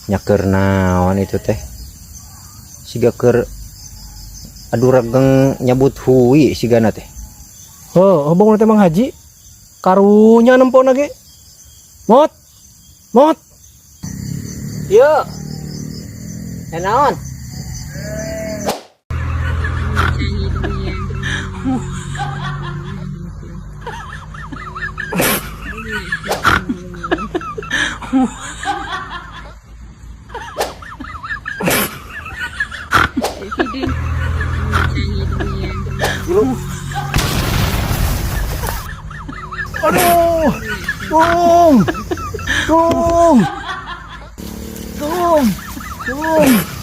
Nya keur naon itu teh? Siga keur adu regeng nyabut hui sigana teh. Heuh, hubung teh Mang Haji. Karunya nempona ge. Mot. Mot. Yo. Eh naon? Aduh. Tung. Tung. Tung. Tung.